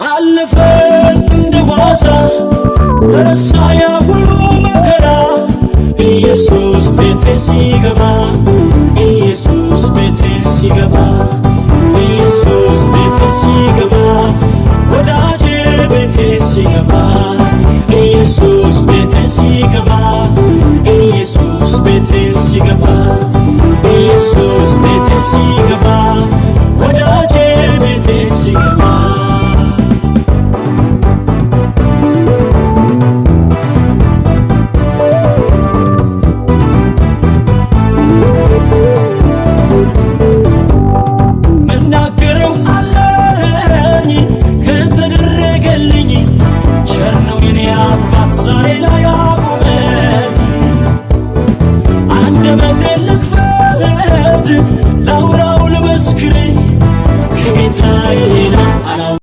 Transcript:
አለፈ እንደ ዋዛ፣ ተረሳ ያ ሁሉ መከራ ኢየሱስ ቤቴ ሲገባ።